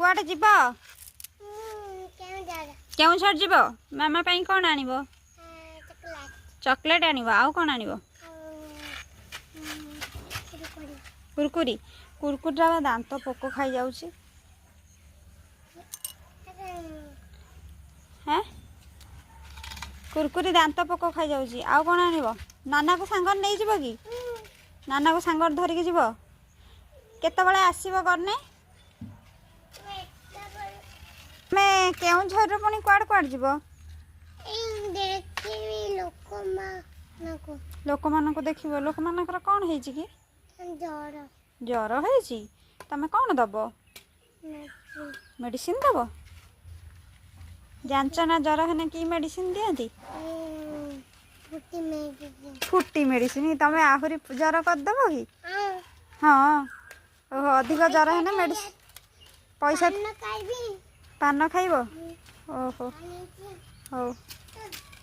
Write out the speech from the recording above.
କୁଆଡ଼େ ଯିବ? କେଉଁଝର ଯିବ। ମାମା ପାଇଁ କ'ଣ ଆଣିବ? ଚକୋଲେଟ୍ ଆଣିବ। ଆଉ କ'ଣ ଆଣିବ? କୁରକୁରି। କୁରକୁରିଟା ବା ଦାନ୍ତ ପୋକ ଖାଇଯାଉଛି। ହେଁ, କୁରକୁରି ଦାନ୍ତ ପୋକ ଖାଇଯାଉଛି। ଆଉ କ'ଣ ଆଣିବ? ନାନାକୁ ସାଙ୍ଗରେ ନେଇଯିବ କି? ନାନାକୁ ସାଙ୍ଗରେ ଧରିକି ଯିବ। କେତେବେଳେ ଆସିବ ଗନେ? ଆମେ କେଉଁଝରରୁ ପୁଣି କୁଆଡ଼େ କୁଆଡ଼େ ଯିବ? ଲୋକମାନଙ୍କୁ ଦେଖିବ। ଲୋକମାନଙ୍କର କ'ଣ ହେଇଛି କି? ଜର ହେଇଛି। ତମେ କ'ଣ ଦବ? ମେଡ଼ିସିନ ଦବ। ଜାଣିଛ ନା ଜର ହେଲେ କି ମେଡ଼ିସିନ ଦିଅନ୍ତି? ଫୁଟି ମେଡ଼ିସିନ। ତମେ ଆହୁରି ଜର କରିଦେବ କି? ହଁ। ଓହୋ, ଅଧିକ ଜର ହେଲେ ମେଡ଼ିସିନ ପଇସା। ପାନ ଖାଇବ? ଓହୋ, ହଉ।